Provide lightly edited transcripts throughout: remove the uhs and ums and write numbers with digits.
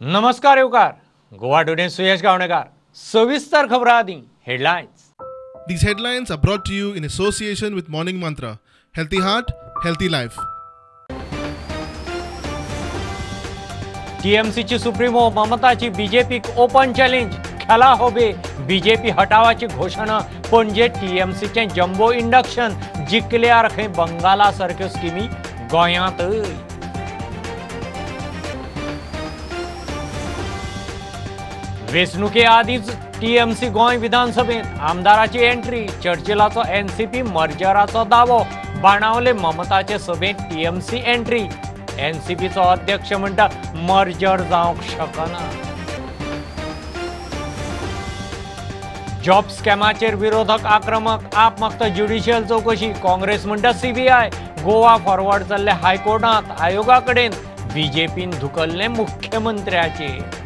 नमस्कार येवकार गोवा टुडे सुयश गावणेकार सविस्तर खबरां आदी headlines. These headlines are brought to you in association with Morning Mantra. Healthy heart, healthy life. टीएमसीची supremo ममताची बीजेपीक ओपन चॅलेंज. खेला होबे बीजेपी हटावाची घोषणा. पणजे टीएमसीचें जम्बो इंडक्शन. जिखल्यार खंय बंगाला सारक्यो स्किमी गोंयांतय. वेंचणुके आदींच टीएमसी गोंय विधानसभेंत आमदाराची एंट्री. चर्चिलाचो एनसीपी मर्जराचो दावो. बाणावले ममताचे सभेंत टीएमसी एंट्री. एनसीपीचो अध्यक्ष म्हणटा मर्जर जावंक शकना. जॉब स्कॅमाचेर विरोधक आक्रमक. आप मागता ज्युडिशियल चवकशी. काँग्रेस म्हणटा सीबीआय. गोवा फॉरवर्ड चल्ले हायकोर्टांत. आयोगा कडेन बीजेपीन धुकल्लें मुख्यमंत्र्याचेर.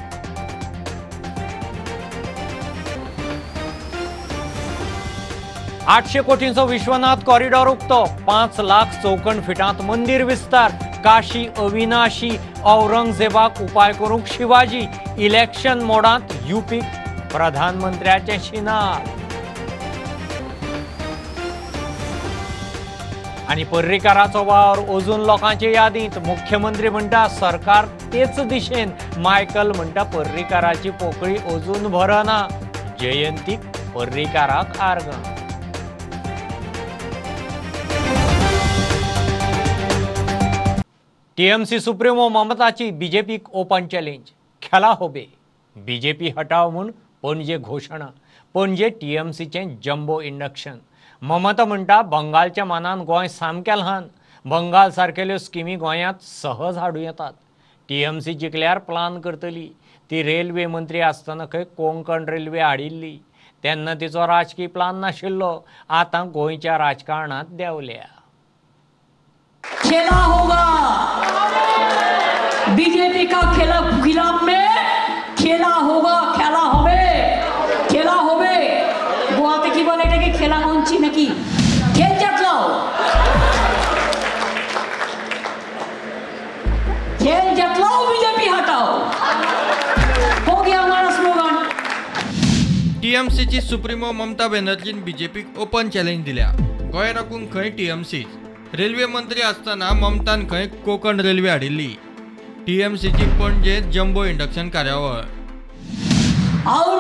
800 कोटींचो विश्वनाथ कॉरिडॉर उक्तो. 5 लाख चौखण फिटांत मंदिर विस्तार. काशी अविनाशी औरंगजेबाक उपाय करूंक शिवाजी. इलेक्शन मोडांत युपीक प्रधानमंत्र्याचें शिनार. आनी पर्रीकाराचो वावर अजून लोकांचे यादींत. मुख्यमंत्री म्हणटा सरकार तेच दिशेन. मायकल म्हणटा पर्रीकाराची पोकळी अजून भरना. जयंतीक पर्रीकाराक आर्गां. टीएमसी सुप्रीमो ममताची बीजेपीक ओपन चॅलेंज. खेला होबे बीजेपी हटाव म्हूण पणजे घोषणा. पणजे टीएमसीचें जम्बो इंडक्शन. ममता म्हणटा बंगालच्या मानान गोंय सामकें ल्हान. बंगाल सारकेल्यो स्किमी गोंयांत सहज हाडूं येतात. टीएमसी जिखल्यार प्लान करतली. ती रेल्वे मंत्री आसतना खंय कोंकण रेल्वे हाडिल्ली. तेन्ना तिचो राजकी प्लान नाशिल्लो. आतां गोंयच्या राजकारणांत देंवल्या. खेला होगा बीजेपी का खेला खिलाफ में खेला होगा. खेला होबे खेला होबे. गोवाते की बोले एटाके खेला गनছি নাকি खेल जतलाও खेल जतलाओ बीजेपी हटाओ हो गया हमारा स्लोगन. टीएमसीची सुप्रीमो ममता बॅनर्जीन बीजेपीक ओपन चॅलेंज दिल्या. गोंय राखून खंय टीएमसी. रेल्वे मंत्री आसतना ममतान खंय कोंकण रेल्वे हाडिल्ली. टीएमसीची पणजे जम्बो इंडक्शन कार्यावळ. और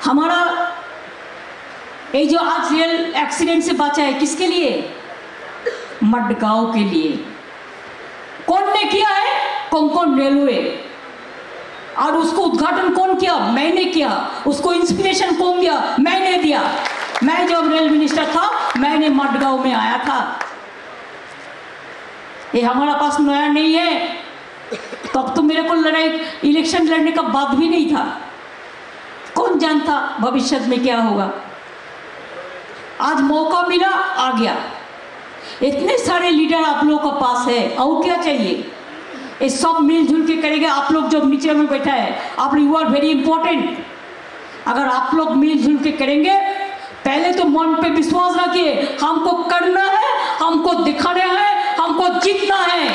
हमारा ये जो आज रेल एक्सीडेंट से बचा है किसके लिए? मडगांव के लिए. कौन ने किया है? कोंकण रेलवे. और उसको उद्घाटन कौन किया? मैंने किया. उसको इंस्पिरेशन कौन दिया? मैंने दिया. मैं जब रेल मिनिस्टर था मैंने मडगांव में आया था. ये हमारा पास नया नहीं है. तब तो मेरे को लड़ाई इलेक्शन लड़ने का बात भी नहीं था. कौन जानता भविष्य में क्या होगा. आज मौका मिला आ गया. इतने सारे लीडर आप लोगों के पास है और क्या चाहिए. ये सब मिलजुल के करेंगे. आप लोग जो नीचे में बैठा है आप लोग you are very important. अगर आप लोग मिलजुल के करेंगे पहले तो मन पे विश्वास रखिए. हमको करना है, हमको दिखाना है, हमको जीतना है.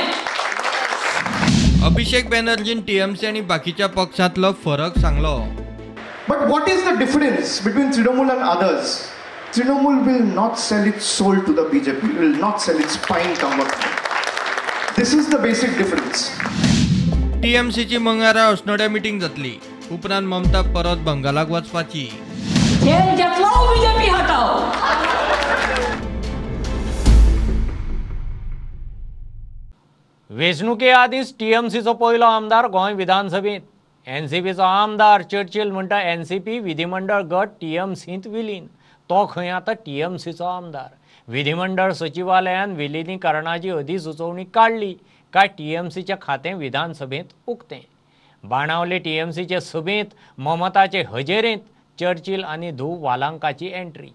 अभिषेक बॅनर्जीन टीएमसी आणि बाकीच्या पक्षांतलो फरक सांगलो. But what is the difference between Trinamool and others? Trinamool will not sell its soul to the BJP, will not sell its spine come what may. This is the basic difference. टीएमसीची मंगळारा अस्नोड्या meeting जातली. उपरांत ममता परत बंगालाक वचपाची. खेल जतलाओ BJP हटाओ. वेंचणुके आदींच टीएमसीचो पयलो आमदार गोंय विधानसभेंत. एनसीपीचो आमदार चर्चिल म्हणटा एनसीपी विधिमंडळ गट टीएमसींत विलीन. तो खंय आतां टीएमसीचो आमदार. विधिमंडळ सचिवालयान विलिनीकरणाची अधिसुचोवणी काडली काय टीएमसीचें खातें विधानसभेंत उक्तें. बाणावले टीएमसीचे सभेंत ममताचे हजेरेंत चर्चिल आनी धूव वालांकाची एंट्री.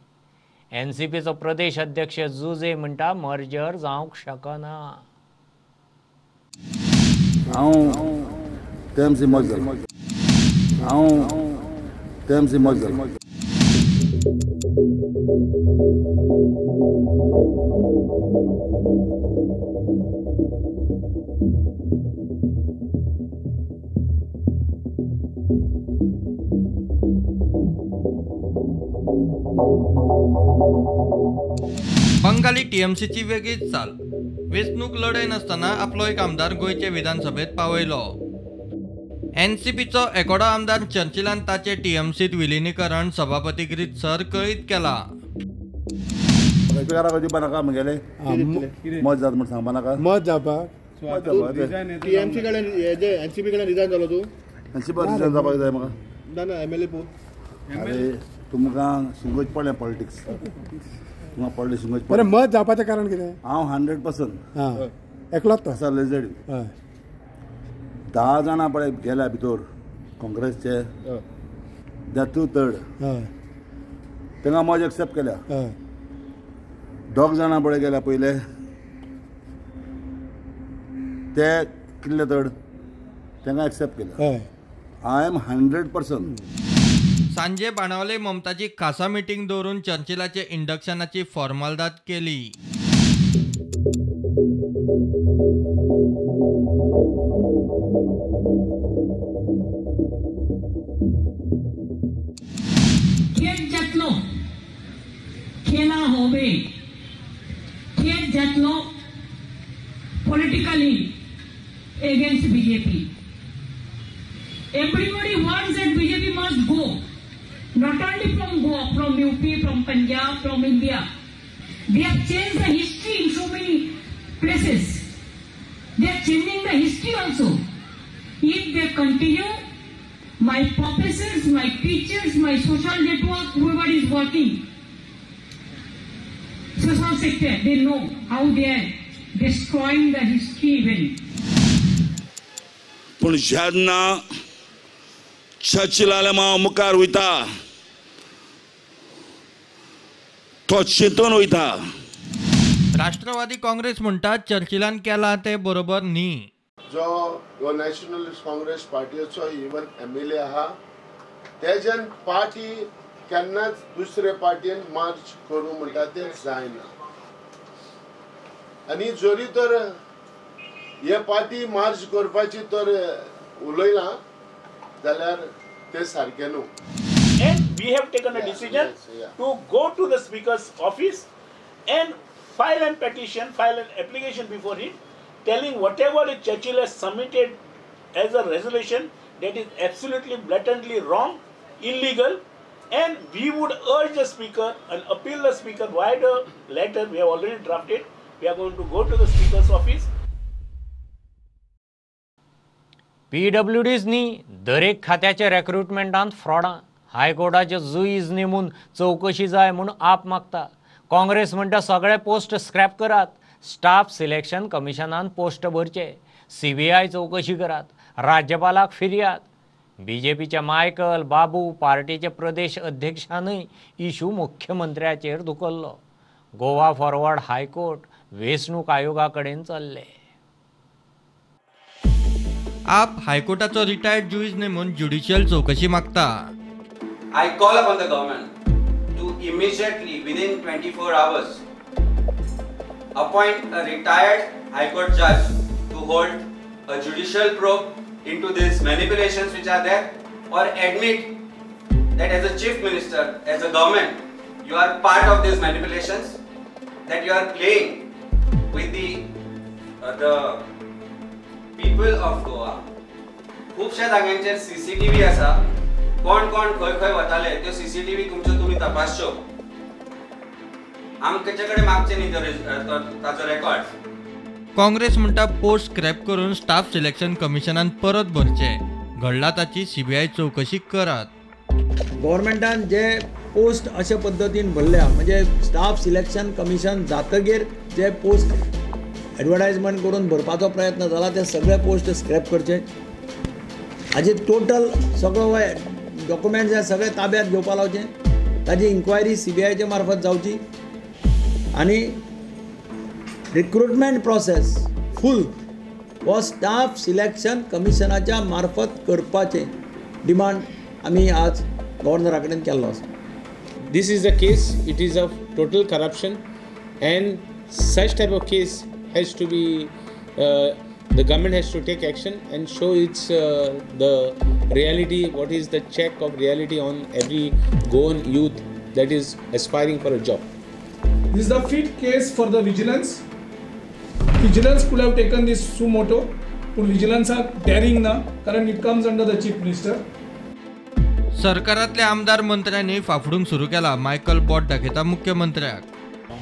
एनसीपीचो प्रदेश अध्यक्ष जुजे म्हणटा मर्जर जावंक शकना. हांव टीएमसी मर्ज जालो. हांव टीएमसी मर्ज जालो. बंगाली टीएमसीची वेगळीच चाल. वेंचणूक लढय नासतना आपलो एक आमदार गोंयचे विधानसभेत पावयलो. एनसीपीचो एकोडो आमदार चर्चिलान ताचे टीएमसीत विलिनीकरण सभापतीक रितसर कळीत केला. मत जात म्हण सांगपा नाका, मत जावपाक टीएमसी कडेन एनसीपी कडेन रिजायन जालो तूं, एनसीपी रिजायन जावपाक जाय म्हाका ना ना एमएलए पो. अरे तुमकां शिंगोच पडलें पॉलिटिक्स, तुमकां पडलें शिंगोच. बरें, मत जावपाचें कारण कितें? हांव 100% एकलोच तो आसा लेजेड. 10 जाणां पळय गेल्या भितर काँग्रेसचे, that third तांकां मज एक्सेप्ट केल्या. 2 जाणां पळय गेल्या पयले ते कितले थर्ड तांकां एक्सेप्ट केल्या. I am 100%. सांजे बाणावले ममताची खासा मिटींग दवरून चर्चिलाचे इंडक्शनाची फॉर्मालदाद केली. खेत जातलो खेला होवे, खेत जातलो politically against BJP. Everybody wants that BJP must go, not only from Goa, from UP, from Punjab, from India. They have changed the history in so many places. They are changing the history also. If they continue, my professors, my teachers, my social network, whoever is working, social sector, they know how they are destroying the history even. पूण जेन्ना चर्चिलाले माव मुखार वयता तो चिंतून वयता. राष्ट्रवादी काँग्रेस म्हणटा चर्चिलान केला ते बरोबर न्ही. जो गोवा नॅशनलिस्ट काँग्रेस पार्टीचो इवन एमएलए आहा तेज्यान पार्टी केन्नाच दुसरे पार्टीन मार्च करूं म्हणटा तें जायना. आनी जरी तर हे पार्टी मार्च करपाची तर उलयला जाल्यार ते सारकें न्हू. And we have taken a decision to go to the speaker's office and file an petition, file an application before him, telling whatever the Churchill has submitted as a resolution that is absolutely blatantly wrong, illegal, and we would urge the speaker and appeal the speaker via the letter we have already drafted. We are going to go to the speaker's office. PWDs दरेक खात्याच्या रेक्रुटमेंटांत फ्रॉडां. हायकोर्टाचे जुईज नेमून चवकशी जाय म्हूण आप मागता. काँग्रेस म्हणटा सगळे पोस्ट स्क्रॅप करात, स्टाफ सिलेक्शन कमिशनान पोस्ट भरचे, सीबीआय चवकशी करात, राज्यपालाक फिर्याद. बीजेपीचे मायकल बाबू पार्टीचे प्रदेश अध्यक्षानूय इशू मुख्यमंत्र्याचेर धुकल्लो. गोवा फॉरवर्ड हायकोर्ट वेंचणूक आयोगा कडेन चल्ले. आप हायकोर्टाचो रिटायर्ड जुईज नेमून ज्युडिशियल चवकशी मागता. I call upon the government to immediately within 24 hours appoint a retired High Court judge to hold a judicial probe into these manipulations which are there, or admit that as a chief minister, as a government, you are part of these manipulations, that you are playing with the people of Goa. खुबश्या जाग्यांचेर CCTV आसा, कोण कोण खंय खंय वताले त्यो CCTV तुमच्यो तुमी तपासच्यो. आमचे कडेन मागचे न्ही ताचो रेकॉर्ड. काँग्रेस म्हणटा पोस्ट स्क्रॅप करून स्टाफ सिलेक्शन कमिशनान परत भरचे, घडला ताची सीबीआय चवकशी करात. गव्हर्मेंटान जे पोस्ट अशा पद्दतीन भरल्या म्हणजे स्टाफ सिलेक्शन कमिशन जातगीर जे पोस्ट एडवर्टायजमेंट करून भरपाचो प्रयत्न जाला ते सगळे पोस्ट स्क्रॅप करचे. हाजे टोटल सगळो डॉक्युमेंट्स हे सगळे ताब्यात घेवपा लावचे, ताजी इन्क्वायरी सीबीआयच्या मार्फत जावची आनी रिक्रुटमेंट प्रोसेस फूल हो स्टाफ सिलेक्शन कमिशनाच्या मार्फत करपाचें डिमांड आमी आज गव्हर्नरा कडेन केल्लो आसा. This is the case, it is of total corruption and such type of case has to be, the government has to take action and show its the reality, what is the check of reality on every Goan youth that is aspiring for a job. This is the fit case for the vigilance. Vigilance could have taken this suo motu, पूण विजिलन्साक daring ना, कारण it comes under the chief minister. सरकारांतल्या आमदार मंत्र्यांनी फाफडूंक सुरू केला. Michael बोट दाखयता मुख्यमंत्र्याक.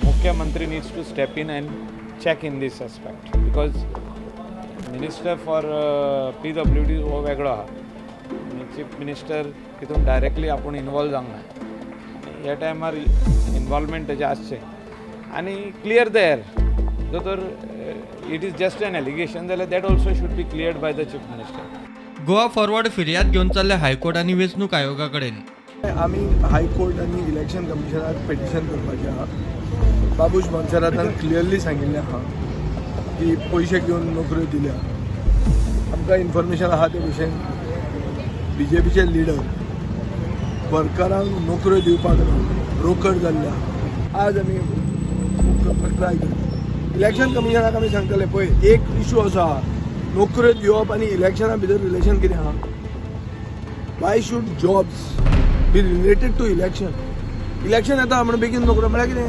मुख्यमंत्री needs to step in and check in this aspect because minister for PWD हो वेगळो आहा आनी चीफ मिनिस्टर तितून डायरेक्टली आपूण इनवॉल्व जावंक ना. ह्या टायमार इनवॉल्वमेंट तेजें आसचें आनी क्लियर the air. जर तर it is just an allegation जाल्यार that also should be cleared by the chief minister. Goa Forward फिर्याद घेवन चल्ले हायकोर्ट आनी वेंचणूक आयोगा कडेन. आमी हायकोर्ट आनी इलेक्शन कमिशनाक पिटिशन करपाचें आहा. बाबूश मोन्सेरातान क्लियरली सांगिल्लें आहा की पयशे घेवन नोकऱ्यो दिल्या. आमकां इन्फॉर्मेशन आहा ते भशेन बीजेपीचे लिडर वर्करांक नोकऱ्यो दिवपाक ब्रोकर जाल्ले आहा. आज आमी ट्राय करता. इलेक्शन कमिशनाक आमी सांगतले पळय एक इशू असो आहा, नोकऱ्यो दिवप आनी इलेक्शना भितर रिलेशन कितें आहा. Why should jobs be related to election? Election येता म्हणून बेगीन नोकऱ्यो म्हळ्यार कितें?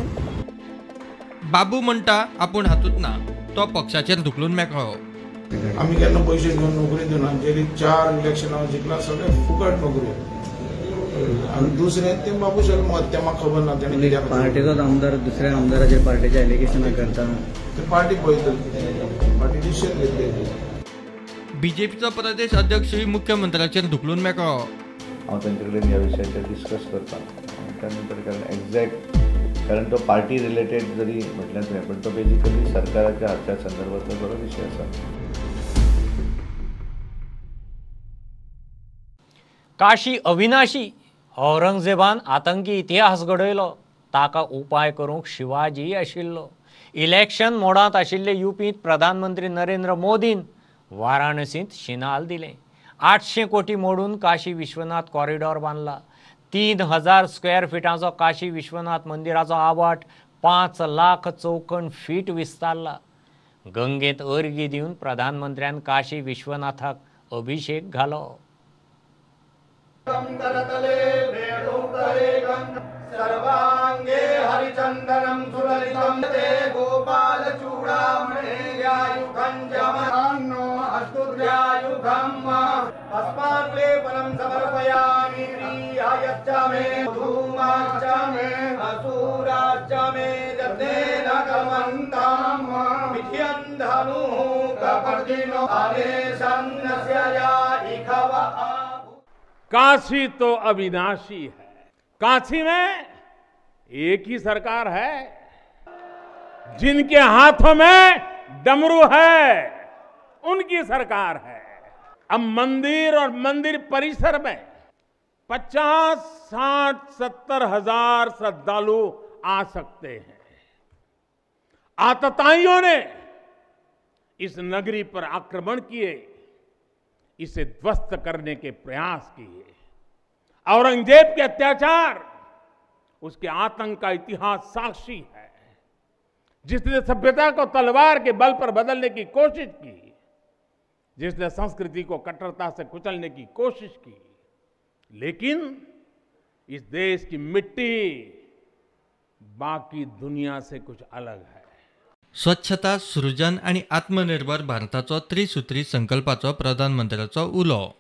बाबू म्हणटा आपूण हातूंत ना, तो पक्षाचेर धुकलून मेकळो. आमी केन्ना पयशे घेवन नोकरी दिवना. जेरी 4 इलेक्शनां जिखला सगळे फुकट नोकऱ्यो. आनी दुसरें तें बाबू मत तें म्हाका खबर ना. तेणें पार्टेचोच आमदार दुसऱ्या आमदाराचेर पार्टेचे एलिगेशनां करता. ते पार्टी पळयतली कितें, पार्टी डिसिजन घेतली. बीजेपीचो प्रदेश अध्यक्षूय मुख्यमंत्र्याचेर धुकलून मेकळो. हांव तांचे कडेन ह्या विशयाचेर डिस्कस करता त्या नंतर, कारण एग्जॅक्ट कारण तो पार्टी रिलेटेड जरी म्हटल्यार तुवें, पण तो बेजिकली सरकाराच्या हातच्या संदर्भातलो बरो विशय आसा. काशी अविनाशी औरंगजेबान आतंकी इतिहास घडयलो, ताका उपाय करूंक शिवाजी आशिल्लो. इलेक्शन मोडांत आशिल्ले युपींत प्रधानमंत्री नरेंद्र मोदीन वाराणसींत शिनाल दिलें. 800 कोटी मोडून Kashi Vishwanath corridor बांदला. 3000 square फिटांचो Kashi Vishwanath मंदिराचो आवाट 5 lakh चौखण fit विस्तारला. गंगेंत अर्गी दिवन प्रधानमंत्र्यान काशी विश्वनाथाक अभिषेक घालो. सर्वांगे हरिचंदनम सुललितं ते गोपालचूडामणेर्यायुधं जमनो अस्तुर्यायुधं भस्मानुलेपनं समर्पयामि. प्रियायश्च मे धूमाश्च मे असुराश्च मे जतेन कमन्तां विधियन्धनुः कपर्दिनो आदेशन्नस्य या इखव. काशी तो अविनाशी है. काशी में एक ही सरकार है जिनके हाथों में डमरू है, उनकी सरकार है. अब मंदिर और मंदिर परिसर में 50, 60, 70 हजार श्रद्धालु आ सकते हैं. आतताइयों ने इस नगरी पर आक्रमण किए, इसे ध्वस्त करने के प्रयास किए. औरंगजेब के अत्याचार, उसके आतंक का इतिहास साक्षी है, जिसने सभ्यता को तलवार के बल पर बदलने की कोशिश की, जिसने संस्कृति को कट्टरता से कुचलने की कोशिश की, लेकिन इस देश की मिट्टी बाकी दुनिया से कुछ अलग है. स्वच्छता, सृजन आणि आत्मनिर्भर भारताचो त्रिसूत्री संकल्पाचो प्रधानमंत्र्याचो उलो.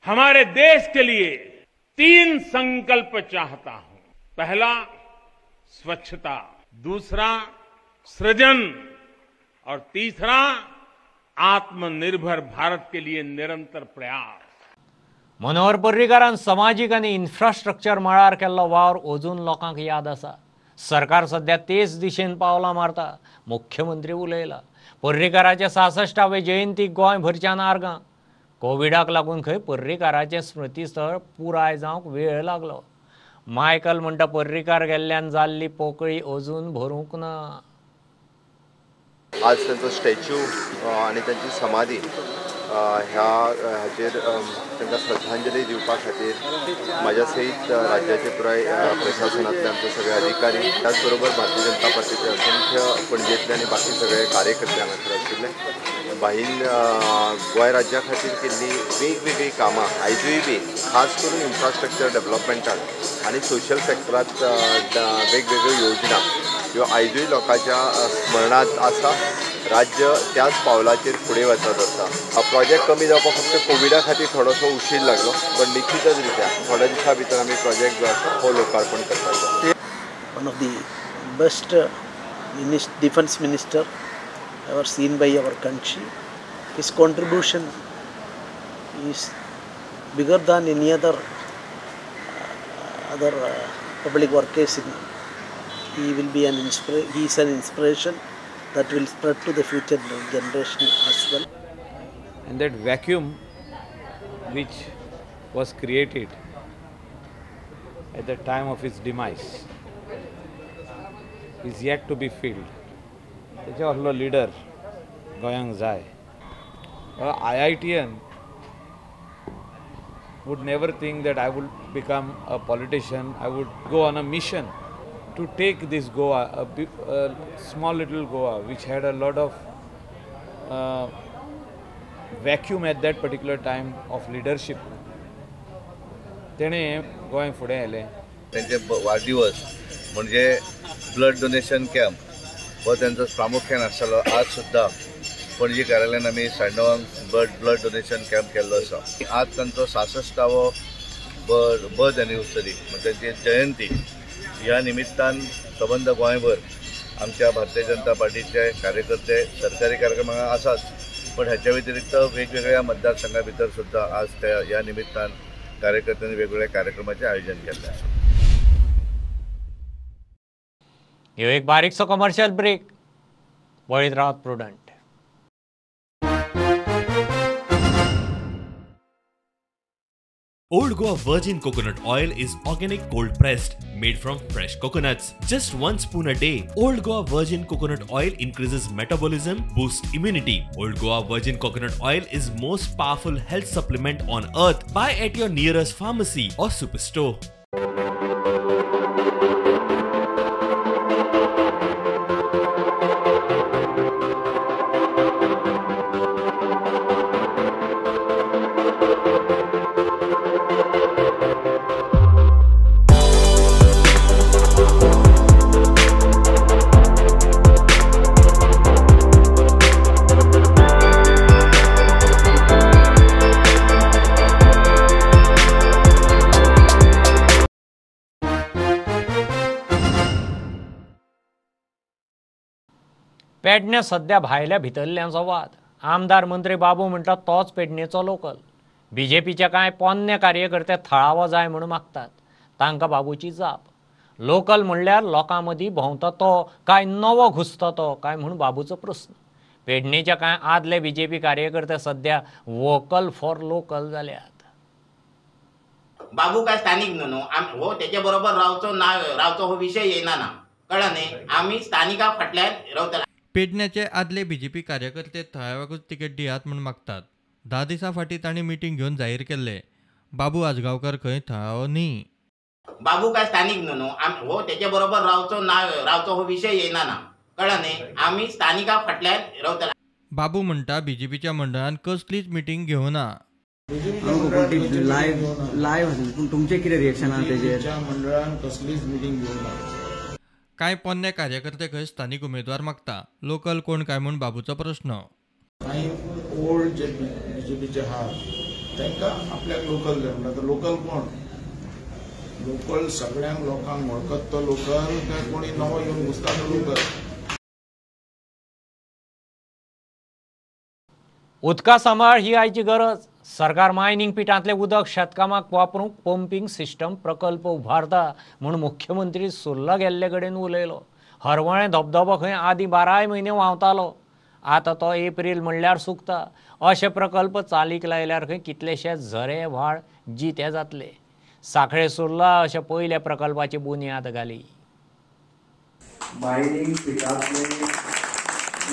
हमारे देश के लिए 3 संकल्प चाहता हूं. पहला स्वच्छता, दूसरा सृजन और तीसरा आत्मनिर्भर भारत के लिए निरंतर प्रयास. मनोहर पर्रीकारान समाजीक आनी इन्फ्रास्ट्रक्चर मळार केल्लो वावर अजून लोकांक याद आसा. सरकार सध्या तेच दिशेन पावलां मारता, मुख्यमंत्री उलयला. पर्रीकाराचे 66वे जयंतीक गोंय भरच्यान आर्गां. कोविडाक लागून खंय पर्रीकाराचें स्मृतीस्थळ पुराय जावंक वेळ लागलो. मायकल म्हणटा पर्रीकार गेल्ल्यान जाल्ली पोकळी अजून भरूंक ना. आज तांचो स्टॅच्यू आनी तांची समाधी ह्या हाचेर तांकां श्रद्धांजली दिवपा खातीर म्हाज्या सयत राज्याचे पुराय प्रशासनांतले आमचे सगळे अधिकारी, त्याच बरोबर भारतीय जनता पार्टीचे असंख्य पणजेंतले आनी बाकी सगळे कार्यकर्ते हांगासर आशिल्ले. भाईन गोंय राज्या खातीर केल्ली वेगवेगळीं कामां आयजूय बी खास करून इन्फ्रास्ट्रक्चर डेव्हलपमेंटान आनी सोशल सेक्टरांत वेगवेगळ्यो योजना ह्यो आयजूय लोकांच्या स्मरणांत आसा. राज्य त्याच पावलाचेर फुडें वचत आसा. प्रोजेक्ट कमी जावपाक फक्त कोविडा खातीर थोडोसो उशीर लागलो, पण निश्चितच रित्या थोड्या दिसां भितर आमी प्रोजेक्ट जो आसा हो लोकार्पण करपाचो. One of the best defense minister ever seen by our country. His contribution is bigger than any other public workers. He will be an he is an inspiration that will spread to the future generation as well. And that vacuum which was created at the time of his demise is yet to be filled. तेच्या असलो leader गोंयांक जाय. IITian would never think that I would become a politician. I would go on a mission to take this Goa, a small little Goa, which had a lot of vacuum at that particular time of leadership. तेणे गोंय फुडें आयलें. तेंचे वाडदिवस म्हणजे blood donation camp हो त्यांचो प्रामुख्यान आसतालो. आज सुद्दां पणजी कार्यालयान आमी 9:30 ब्लड डोनेशन कॅम्प केल्लो आसा. आज तांचो 66वो बर्थ एनिवर्सरी म्हणजे तांची जयंती ह्या निमित्तान सबंद गोंयभर आमच्या भारतीय जनता पार्टीचे कार्यकर्ते सरकारी कार्यक्रम आसाच, पण ह्याच्या व्यतिरिक्त वेगवेगळ्या मतदारसंघा भितर सुद्दां आज त्या ह्या निमित्तान कार्यकर्त्यांनी वेगवेगळ्या कार्यक्रमाचें आयोजन केल्लें आसा. ह्यो एक बारीकसो कमर्शियल ब्रेक. पळयत रावात Prudent. Old Goa Virgin Coconut Oil is organic cold pressed, made from fresh coconuts. Just 1 spoon a day. Old Goa Virgin Coconut Oil increases metabolism, boosts immunity. Old Goa Virgin Coconut Oil is most powerful health supplement on earth. Buy at your nearest pharmacy or superstore. Pedne सध्या भायल्या भितरल्यांचो वाद. आमदार मंत्री बाबू म्हणटा तोच पेडणेचो local. बीजेपीचे कांय पोन्ने कार्यकर्ते थळावो जाय म्हूण मागतात. तांकां बाबूची जाप, लोकल म्हणल्यार लोकां मदीं भोंवता तो काय नवो घुसता तो काय म्हूण बाबूचो प्रस्न. पेडणेच्या कांय आदले बीजेपी कार्यकर्ते सध्या वोकल फॉर लोकल जाल्यात. बाबू काय स्थानिक न्हू, हो तेचे बरोबर रावचो ना रावचो हो विशय येयना ना, कळ्ळें न्ही. आमी स्थानिका फाटल्यान रावतले. पेडण्याचे आदले बीजेपी कार्यकर्ते थळाव्याकूच तिकेट दियात म्हूण मागतात. 10 दिसां फाटीं तांणी मिटींग घेवन जाहीर केल्ले बाबू आजगांवकर खंय थळावो न्ही. बाबू काय स्थानिक न्हू, हो तेचे बरोबर रावचो ना रावचो हो विशय येयना ना, कळ्ळें न्ही. आमी स्थानिका फाटल्यान रावतले. बाबू म्हणटा बीजेपीच्या मंडळान कसलीच मिटींग घेवना. लायव्ह पूण तुमचें कितें रिएक्शन आहा तेजेर? मंडळान कसलीच मिटींग घेवना. कांय पोन्ने कार्यकर्ते खंय स्थानिक उमेदवार मागता. लोकल कोण काय म्हूण बाबूचो प्रश्न. कांय ओल्ड जे बीजेपीचे आहात तांकां आपल्याक लोकल जाय म्हणटा. आतां लोकल कोण? लोकल सगळ्यांक लोकांक वळखत तो लोकल काय कोणी नवो येवन घुसता तो लोकल? उदका सांबाळ ही आयची गरज. सरकार मायनिंग पिठांतलें उदक शेतकामाक वापरूंक पंपींग सिस्टम प्रकल्प उबारता म्हूण मुख्यमंत्री सुर्ला गेल्ले कडेन उलयलो. हरवळें धबधबो खंय आदीं 12 म्हयने व्हांवतालो, आतां तो एप्रील म्हणल्यार सुकता. अशे प्रकल्प चालीक लायल्यार खंय कितलेशे झरे व्हाळ जिते जातले. साखळे सुर्ला अशा पयल्या प्रकल्पाची बुन्याद घाली. मायनिंग पिठांतलें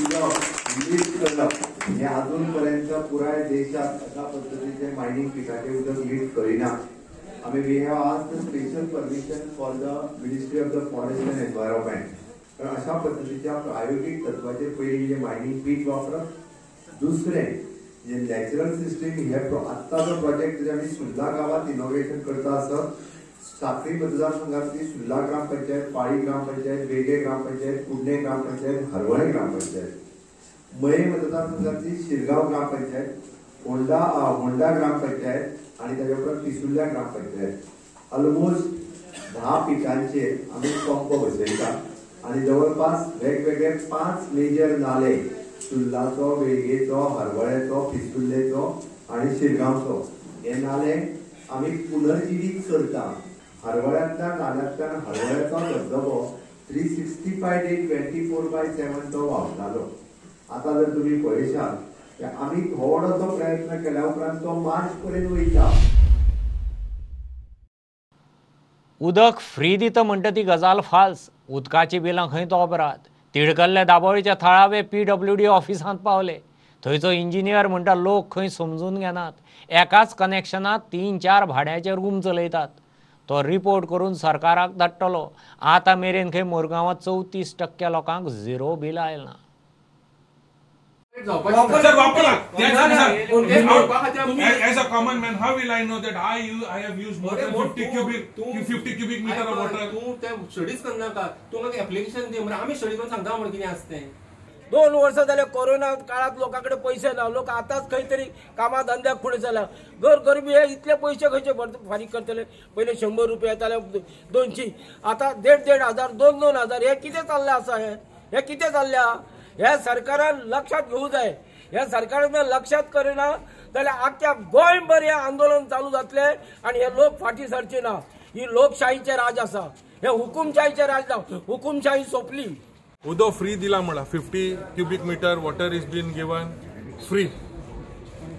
उदक लिफ्ट करप हें अजून पर्यंत पुराय देशात अशा पद्दतीचें मायनिंग पिठाचें उदक लिफ्ट करिना. आमी we have asked the special permission for the ministry of the forest and environment. कारण अशा पद्दतीच्या प्रायोगीक तत्वाचेर पयलीं जे मायनिंग पीठ वापरप दुसरें जे नॅचरल सिस्टीम हे आत्तां जो प्रोजेक्ट जे आमी सुर्ला गांवांत इनॉग्रेशन करता आसत, साखळी मतदारसंघातली सुर्ला ग्रामपंचायत, पाळी ग्रामपंचायत, वेगे ग्रामपंचायत, कुडणे ग्रामपंचायत, हरवळे ग्रामपंचायत, मये मतदारसंघातली शिरगांव ग्रामपंचायत, होंडा ग्रामपंचायत आनी ताच्या उपरांत पिसुर्ल्या ग्रामपंचायत, ऑलमोस्ट 10 पिकांचेर आमी पंप बसयता आनी जवळपास वेगवेगळे 5 मेजर नाले सुर्लाचो, वेळगेचो, हरवळ्याचो, पिसुर्लेचो आनी शिरगांवचो हे नाले आमी पुनर्जिवीत करता. हरवळ्यांतल्यान नाल्यांतल्यान हरवळ्याचो धबधबो 365 डे 24/7 तो व्हांवतालो. आतां जर तुमी पळयशात आमी थोडोसो प्रयत्न केल्या उपरांत तो मार्च पर्यंत वयता. उदक फ्री दिता म्हणटा ती गजाल फाल्स. उदकाची बिलां खंय तोबरात. तिडकल्ले दाबोळीच्या थळावे PWD ऑफिसांत पावले. थंयचो इंजिनियर म्हणटा लोक खंय समजून घेनात, एकाच कनेक्शनात 3-4 भाड्याचे रूम चलयतात. तो रिपोर्ट करून सरकाराक धाडटलो. आतां मेरेन खंय मुरगांवांत 34% लोकांक झिरो बील आयलां. Sir, as a common man, how will I know that I have used more than 50 cubic meter of water? तू ते स्टडीज करनाका, तूं म्हाका एप्लिकेशन दी म्हण आमी स्टडी करून सांगता म्हण कितें आसता तें. 2 वर्सां जाले कोरोना काळात लोकां कडेन पयशे ना, लोक आतांच खंय तरी कामा धंद्याक फुडें जाल्या. घर गरिबी हे इतले पयशे खंयचे फारीक करतले? पयले 100 रुपया येताले, 200, आतां 1,500 1,500 2-2 हजार. हे कितें चल्लें आसा? हे कितें चल्ल्या? ह्या सरकारान लक्षात घेवंक जाय. ह्या सरकारान लक्षात करिना जाल्यार आख्ख्या गोंयभर हें आंदोलन चालू जातलें आनी हे लोक फाटीं सरचे ना. ही लोकशाहीचें राज आसा, हे हुकुमशाहीचें राज ना. हुकुमशाही सोंपली. उदक फ्री दिला म्हणला, 50 cubic meter water is been given free.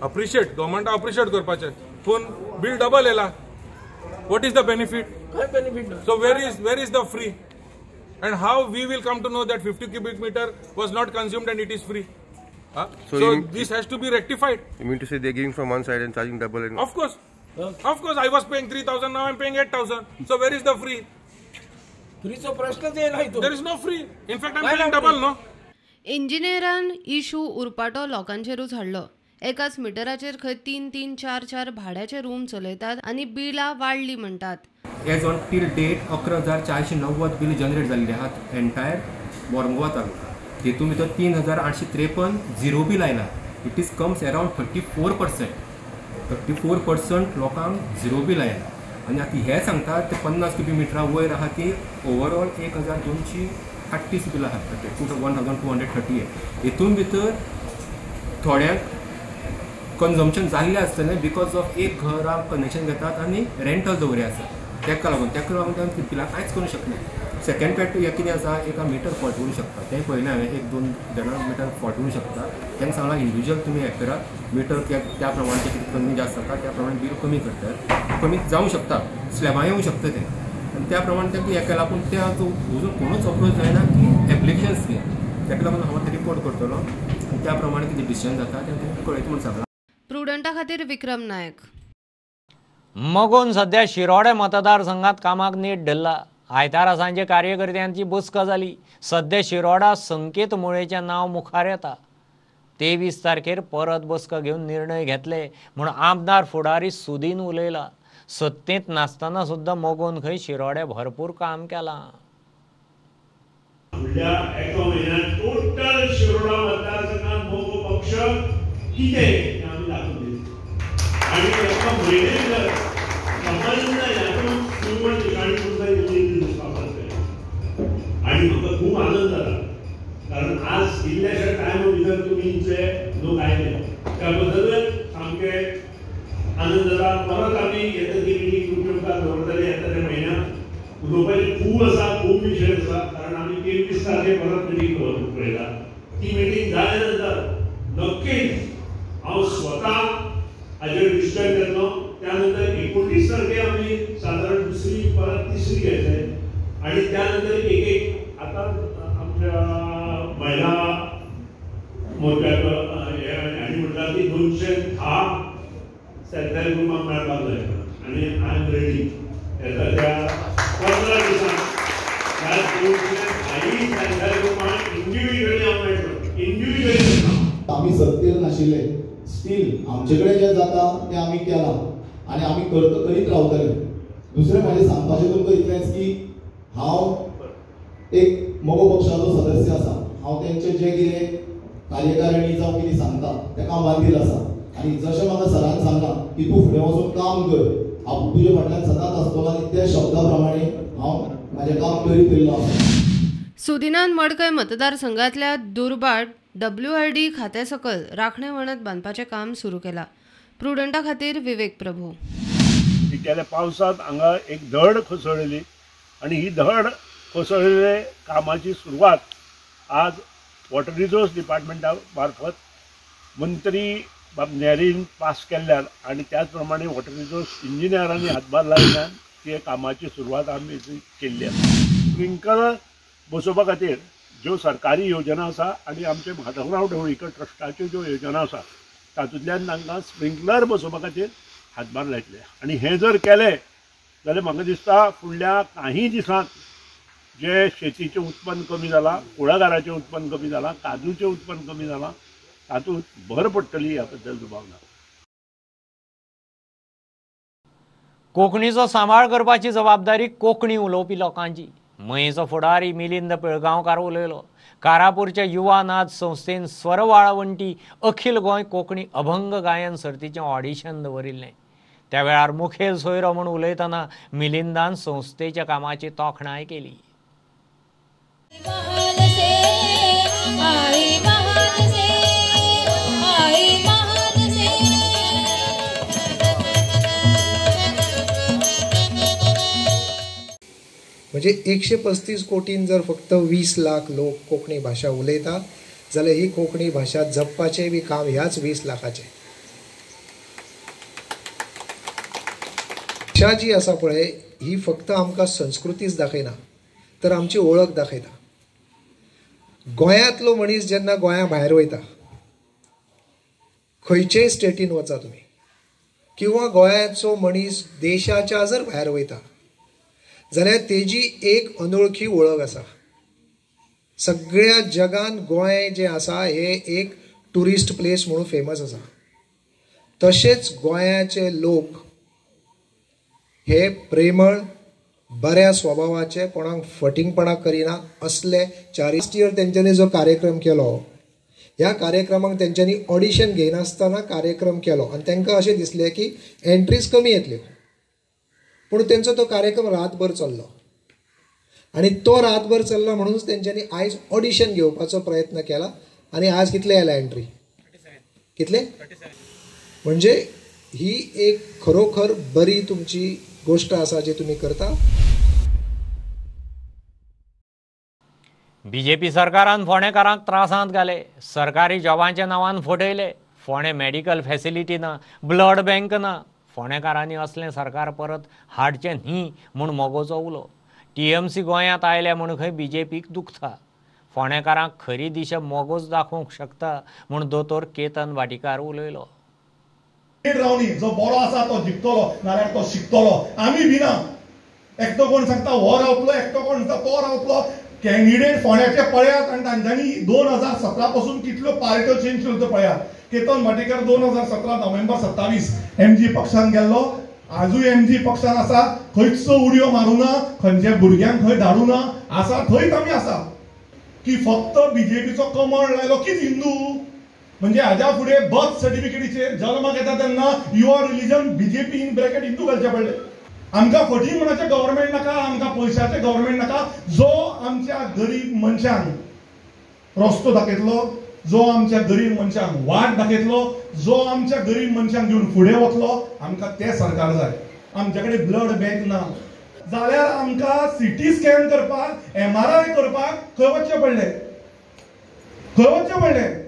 Appreciate गव्हर्मेंटाक अप्रिशिएट करपाचें, पूण बील डबल येला. What is the benefit? खंय benefit? So where is the free? And how we will come to know that 50 cubic meter was not consumed and it is free? Huh? So this has to be rectified. You mean to say they're giving from one side and charging double? And of course. Of course, I was paying 3,000, now I'm paying 8,000. So where is the free? Free so prashna nahi. There is no free. In fact, I'm paying double, no? इंजिनियरान issue उरपाटो लोकांचेरूच हाडलो. एकाच मिटराचेर खंय 3-3, 4-4 भाड्याचे room चलयतात आनी बिलां वाडली म्हणटात. As on till date 11,490 bill generate जाल्ले आहात एंटायर मोरमुगांव तालुका. तितून भितर 3,853 झिरो बील आयला. It is comes around 34%. 34% लोकांक झिरो बील आयला. आनी आतां हे सांगतात ते 50 क्युबीक मिटरा वयर आहा ती ओवरऑल 1,238 बिल आहात, 1,238. हितून भितर थोड्यांक कन्जम्पशन जाल्लें आसतलें because of एक घराक कनेक्शन घेतात आनी रेंटल दवरे आसा, ताका लागून तांकां बिलां कांयच करूंक शकना. सेकंड फॅक्ट हें कितें आसा, एका मिटर फॉल्ट करूंक शकता. तें पळयलें हांवें, 1-2 जाणां मिटर फॉल्ट करूंक शकता. तांकां सांगलां इंडिविज्युअल तुमी हें करात, मिटर त्या प्रमाणे कितें कमी जास्त जाता त्या प्रमाणे बील कमी करतात, कमी जावंक शकता, स्लॅबां येवंक शकता तें. आनी त्या प्रमाणे तांकां हें केलां, पूण तें अजून कोणूच अप्रोच जायना की एप्लिकेशन्स घे. ताका लागून हांव तें रिपोर्ट करतलो आनी त्या प्रमाणे कितें डिसिजन जाता तें तुमकां कळयता म्हूण सांगलां. प्रुडंटा खातीर विक्रम नायक. मगोन सध्या शिरोडे मतदारसंघात कामाक नेट धरला. आयतारा सांजे कार्यकर्त्यांची बसका जाली. सध्या शिरोडा संकेत मुळेचें नांव मुखार येता. 23 तारखेर परत बसका घेवन निर्णय घेतले म्हूण आमदार फुडारी सुदीन उलयला. सत्तेंत नासतना सुद्दां मगोन खंय शिरोडे भरपूर काम केलां. फुडल्या एका म्हयन्यात टोटल शिरोडा मतदारसंघात मगो पक्ष कितें आमी दाखोवन दिले. आनी एका म्हयन्या भितर संबंद हातूंत श्रीमंत ठिकाणी तुमकां इल्ली दिसपाक पडटलें. आनी म्हाका खूब आनंद जाता, कारण आज इल्ल्याशा टायमा भितर तुमी जे लोक आयले त्या बद्दल सामकें आनंद जाता. परत आमी येता ती मिटींग तुमच्या मुखार दवरतले येता त्या म्हयन्याक. उलोवपाचें खूब आसा, खूब विशय आसा, कारण आमी 23 तारखेर परत मिटींग दवरूंक पळयता. ती मिटींग जाल्या नंतर नक्कीच हांव स्वता हाजेर डिसिजन घेतलो. त्यानंतर 29 तारखे आमी सादारण दुसरी परत तिसरी घेतले आनी त्यानंतर एक एक आतां आमच्या महिला मोर्चाक हांणी म्हटलां की 210 सेल्फ ग्रुपांक मेळपाक जाय आनी I am ready. येता त्या 15 दिसांक ह्या 210 सेल्फ ग्रुपांक इंडिविज्युअली हांव मेळटलो, इंडिविज्युअली. आमी सत्तेर नाशिल्ले, स्टील आमचे कडेन जें जाता तें आमी केलां आनी आमी करीत रावतले. दुसरें म्हाजें सांगपाचें तुमकां इतलेंच की हांव एक मगो पक्षाचो सदस्य आसा. हांव तेंचे जे कितें कार्यकारिणी जावं कितें सांगता तेका हांव बांदील आसा आनी जशें म्हाका सरान सांगलां की तूं फुडें वचून काम कर, हांव तुजे फाटल्यान सदांच आसतलो आनी त्या शब्दा प्रमाणे हांव म्हाजें काम करीत येयल्लो आसा. सुदिनान मडकय मतदारसंघातल्या दुर्बाट WRD खात्या सकल राखणे वणत बांदपाचें काम सुरू केलां. प्रुडंटा खातीर विवेक प्रभू. गेल्या पावसांत हांगा एक धड कोसळ्ळी आनी ही धड कोसळिल्ले कामाची सुरवात आज वॉटर रिसोर्स डिपार्टमेंटा मार्फत मंत्री बाब नेरीन पास केल्ल्यान आनी त्याच प्रमाणे वॉटर रिसोर्स इंजिनियरांनी हातभार लायिल्ल्यान ते कामाची सुरवात आमी केल्ली आसा. स्प्रिंकलर बसोवपा खातीर ज्यो सरकारी योजना आसा आनी आमचे माधवराव ढवळीकर ट्रस्टाच्यो ज्यो योजना आसा तातूंतल्यान तांकां स्प्रिंकलर बसोवपा खातीर हातभार लायतले आनी हें जर केलें जाल्यार म्हाका दिसता फुडल्या काही दिसांत जे शेतीचें उत्पन्न कमी जालां, कुळागराचें उत्पन्न कमी जालां, काजूचें उत्पन्न कमी जालां, तातूंत भर पडटली ह्या बद्दल दुबाव ना. कोंकणीचो सांबाळ करपाची जबाबदारी कोंकणी उलोवपी लोकांची. मयेचो फुडारी मिलिंद पिळगांवकार उलयलो. कारापूरच्या युवा नाच संस्थेन स्वरवाळवंटी अखिल गोंय कोंकणी अभंग गायन सर्तीचें ऑडिशन दवरिल्लें. त्या वेळार मुखेल सोयरो म्हूण उलयतना मिलिंदान संस्थेच्या कामाची तोखणाय केली. म्हणजे 135 कोटीन जर फक्त 20 लाख लोक कोंकणी भाशा उलयता जाल्यार ही कोंकणी भाशा जपपाचें बी काम ह्याच 20 लाखाचें. भाशा जी आसा पळय ही फक्त आमकां संस्कृतीच दाखयना तर आमची वळख दाखयता. गोंयांतलो मनीस जेन्ना गोंया भायर वयता, खंयचेय स्टेटीन वचा तुमी, किंवा गोंयाचो मनीस देशाच्या जर भायर वयता जाल्यार तेजी एक अनोळखी वळख आसा. सगळ्या जगान गोंय जें आसा हें एक ट्युरिस्ट प्लेस म्हणून फेमस आसा. तशेंच गोंयाचे लोक हे प्रेमळ, बऱ्या स्वभावाचे, कोणाक फटींगपणां करिना असले. 4 इयर तेंच्यांनी जो कार्यक्रम केलो, ह्या कार्यक्रमाक तेंच्यांनी ऑडिशन घेयनासतना कार्यक्रम केलो आनी तांकां अशें दिसलें की एंट्रीज कमी येतल्यो, पूण तेंचो तो कार्यक्रम रातभर चल्लो आनी तो रातभर चल्लो म्हणूनच तेंच्यांनी आयज ऑडिशन घेवपाचो प्रयत्न केला आनी आज कितले आयला एंट्री, कितले? म्हणजे ही एक खरोखर बरी तुमची गोष्ट आसा जी तुमी करता. बीजेपी सरकारान फोंडेकारांक त्रासांत घाले, सरकारी जॉबांच्या नांवान फटयले. फोंडे मेडिकल फॅसिलिटी ना, ब्लड बँक ना. फोंडेकारांनी असलें सरकार परत हाडचें न्ही म्हूण मगोचो उलो. टीएमसी गोंयांत आयल्या म्हूण खंय बीजेपीक दुखता. फोंडेकारांक खरी दिशा मगोच दाखोवंक शकता म्हूण दोतोर केतन भाटीकार उलयलो. रावणी जो बरो आसा तो जिखतलो, नाल्यार तो शिकतलो. आमी भिना, एकटो कोण सांगता हो रावतलो, एकटो कोण सांगता तो रावतलो. कॅन्डिडेट फोंड्याचे पळयात आनी तांच्यांनी 2017 पासून कितल्यो पार्ट्यो चेंज केल्यो पळयात. केतन भाटीकर 2017 नोव्हेंबर 27 एमजी पक्षान गेल्लो, आजूय एमजी पक्षान आसा. खंयच उडयो मारूना, खंयच्या भुरग्यांक खंय धाडूना, आसा थंयच आमी आसा. की फक्त बीजेपीचो कमळ लायलो की हिंदू म्हणजे हाज्या फुडें बर्थ सर्टिफिकेटीचेर जल्माक येता तेन्ना your religion BJP in bracket Hindu घालचें पडलें. आमकां फटी म्हणपाचें गव्हर्मेंट नाका, आमकां पयशाचें गव्हर्मेंट नाका. जो आमच्या गरीब मनशांक रस्तो दाखयतलो, जो आमच्या गरीब मनशांक वाट दाखयतलो, जो आमच्या गरीब मनशांक घेवन फुडें वतलो, आमकां तें सरकार जाय. आमच्या कडेन ब्लड बँक ना जाल्यार आमकां सिटी स्कॅन करपाक, MRI करपाक खंय वचचें पडलें, खंय वचचें पडलें,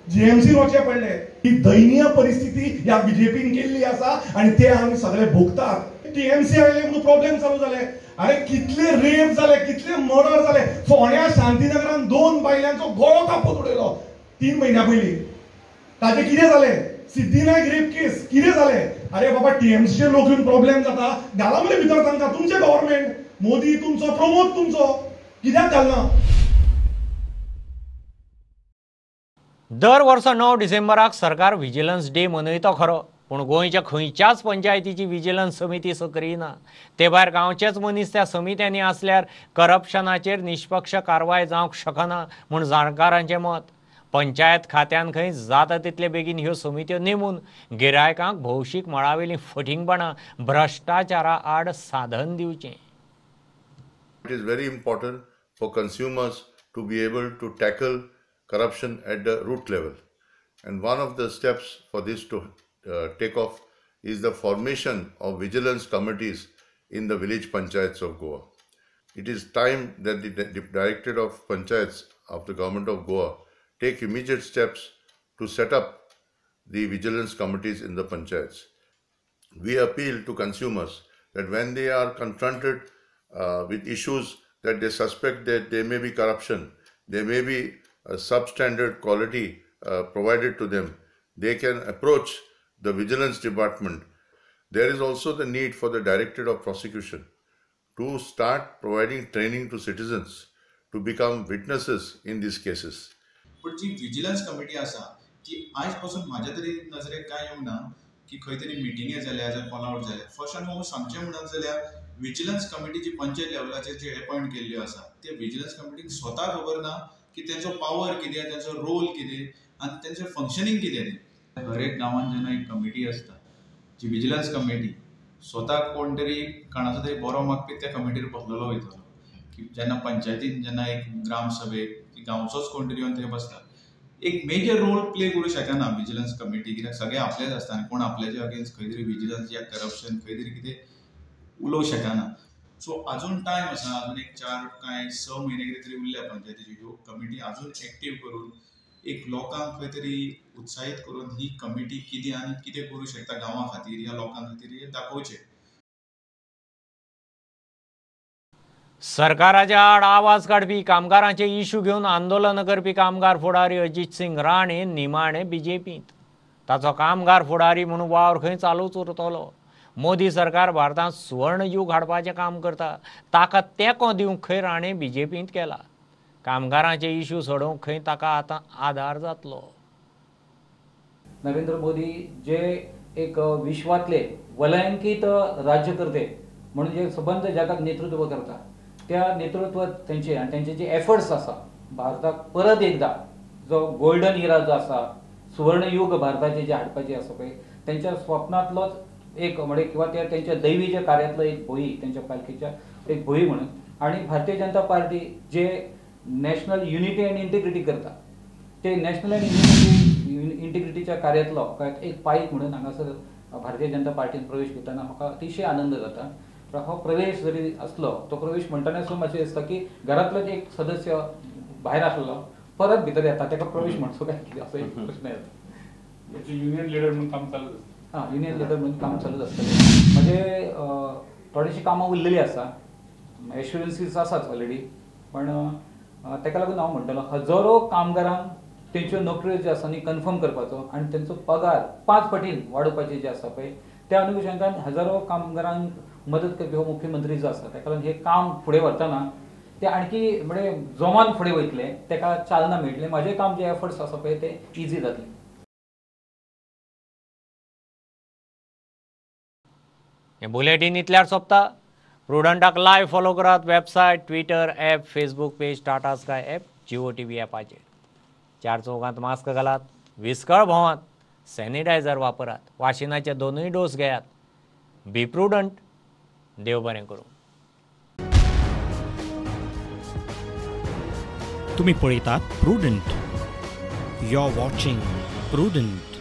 जीएमसी वचचें पडलें. ही दयनीय परिस्थिती ह्या बीजेपीन केल्ली आसा आनी ते आमी सगळे भोगतात. टीएमसी आयले म्हणून प्रॉब्लेम चालू जाले. अरे कितले रेप जाले, कितले मर्डर जाले. फोंड्या शांतीनगरान 2 बायलांचो गळो कापून उडयलो 3 म्हयन्या पयलीं. ताचें कितें जालें? सिद्धीनायक रेप केस कितें जालें? अरे बाबा, टीएमसीचे लोक येवन प्रॉब्लेम जाता, घाला मरे भितर तांकां. तुमचें गव्हर्मेंट, मोदी तुमचो, प्रमोद तुमचो, कित्याक घालना? दर वर्सा 9 डिसेंबराक सरकार विजिलन्स डे मनयता खरो, पूण गोंयच्या खंयच्याच पंचायतीची विजिलन्स समिती सक्रीय ना. ते भायर गांवचेच मनीस त्या समित्यांनी आसल्यार करप्शनाचेर निष्पक्ष कारवाय जावंक शकना म्हूण जाणकारांचें मत. पंचायत खात्यान खंय जाता तितले बेगीन ह्यो समित्यो नेमून गिरायकांक भौशीक मळावेलीं फटींगपणां भ्रश्टाचारा आड साधन दिवचें. It is very important for consumers to be able to tackle corruption at the root level, and one of the steps for this to take off is the formation of vigilance committees in the village panchayats of Goa. It is time that the Directorate of Panchayats of the Government of Goa take immediate steps to set up the vigilance committees in the panchayats. We appeal to consumers that when they are confronted with issues that they suspect that there may be corruption, there may be a substandard quality provided to them, they can approach the vigilance department. There is also the need for the Directorate of Prosecution to start providing training to citizens to become witnesses in these cases. पण जी vigilance committee आसा ती आयज पासून म्हाज्या तरी नजरेक कांय येवंक ना की खंय तरी मिटिंगे जाल्या जावं कॉल आवट जाल्या. फर्स्ट अँड फॉरमोस्ट सांगचें म्हणत जाल्यार विजिलन्स कमिटी जी पंचायत लेवलाचेर जी अपॉयंट केल्ल्यो आसा ते विजिलन्स कमिटीक स्वता खबर ना की तेंचो पावर कितें, तेंचो रोल कितें आनी तेंचें फंक्शनींग कितें. तें हर एक गांवांत जेन्ना एक कमिटी आसता जी विजिलन्स कमिटी स्वताक कोण तरी कोणाचो तरी बरो मागपी त्या कमिटीर बसलेलो वयतलो की जेन्ना पंचायतीन जेन्ना एक ग्राम सभेक की गांवचोच कोण तरी येवन थंय बसता, एक मेजर रोल प्ले करूं शकना विजिलन्स कमिटी, कित्याक सगळे आपलेच आसता आनी कोण आपल्याचे अगेन्स्ट खंय तरी विजिलन्स या करप्शन खंय तरी कितें उलोवंक शकना. सो अजून टायम आसा, अजून एक 4 काय 6 म्हयने कितें तरी उरल्या पंचायतीची. ह्यो कमिटी अजून एक्टीव करून एक लोकांक खंय तरी उत्साहीत करून ही कमिटी कितें आनी कितें करूं शकता गांवा खातीर या लोकां खातीर हें दाखोवचें. सरकाराच्या आड आवाज काडपी कामगारांचे इश्यू घेवन आंदोलन करपी कामगार फुडारी अजित सिंग राणे निमाणे बीजेपींत. ताचो कामगार फुडारी म्हणून वावर खंय चालूच उरतलो. मोदी सरकार भारतांत सुवर्णयूग हाडपाचें काम करता, ताका तेंको दिवंक खंय राणे बीजेपींत केला. कामगारांचे इश्यू सोडोवंक खंय ताका आतां आदार जातलो. नरेंद्र मोदी जे एक विश्वातले वलयांकीत राज्यकर्ते म्हणून जे सबंद जगाक नेतृत्व करता त्या नेतृत्व तेंचे आनी तेंचे जे एफर्ट्स आसा भारताक परत एकदा जो गोल्डन इरा जो आसा सुवर्णयुग भारताचे जे हाडपाचे आसा पळय तेंच्या स्वप्नांतलोच एक म्हणजे किंवा त्या तेंच्या दैवीच्या कार्यांतलो एक भोई, तेंच्या पालखेच्या एक भोई म्हणून. आनी भारतीय जनता पार्टी जे नॅशनल युनिटी आनी इंटिग्रिटी करता ते नॅशनल आनी युनिटी इंटिग्रिटीच्या कार्यांतलो एक पायक म्हणून हांगासर भारतीय जनता पार्टीन प्रवेश घेतना म्हाका अतिशय आनंद जाता. हो प्रवेश जरी आसलो तो प्रवेश म्हणटना सुद्दां मातशें दिसता की घरांतलोच एक सदस्य भायर आसलो परत भितर येता ताका प्रवेश म्हणचो काय कितें असो एक प्रश्न येता. युनियन लिडर म्हणून काम चालूच आसता. हां, युनियन लिडर म्हणून काम चालूच आसतलें. म्हणजे थोडीशीं कामां उरलेलीं आसा, एश्युरन्सीस आसाच ऑलरेडी, पण ताका लागून हांव म्हणटलो हजारो कामगारांक तेंच्यो नोकऱ्यो ज्यो आसा न्ही कन्फर्म करपाचो आनी तेंचो पगार 5 पटीन वाडोवपाचे जे आसा पळय त्या अनुशंगान हजारो कामगारांक मदत करपी हो मुख्यमंत्री जो आसा ताका लागून हें काम फुडें व्हरतना ते आणखी म्हणजे जोमान फुडें वयतले, ताका चालना मेळटली, म्हाजें काम जे एफर्ट्स आसा पळय ते इजी जातले. हें बुलेटीन इतल्यार सोंपता. प्रुडंटाक लायव्ह फॉलो करात website, Twitter app, Facebook page, Tata Sky app, Jio TV ॲपाचेर. 4 चौगांत मास्क घालात, विस्कळ भोंवात, सॅनिटायझर वापरात, वाशिनाचे 2 डोस घेयात. Be prudent. देव बरें करूं. तुम्ही पळयतात Prudent. You are watching Prudent.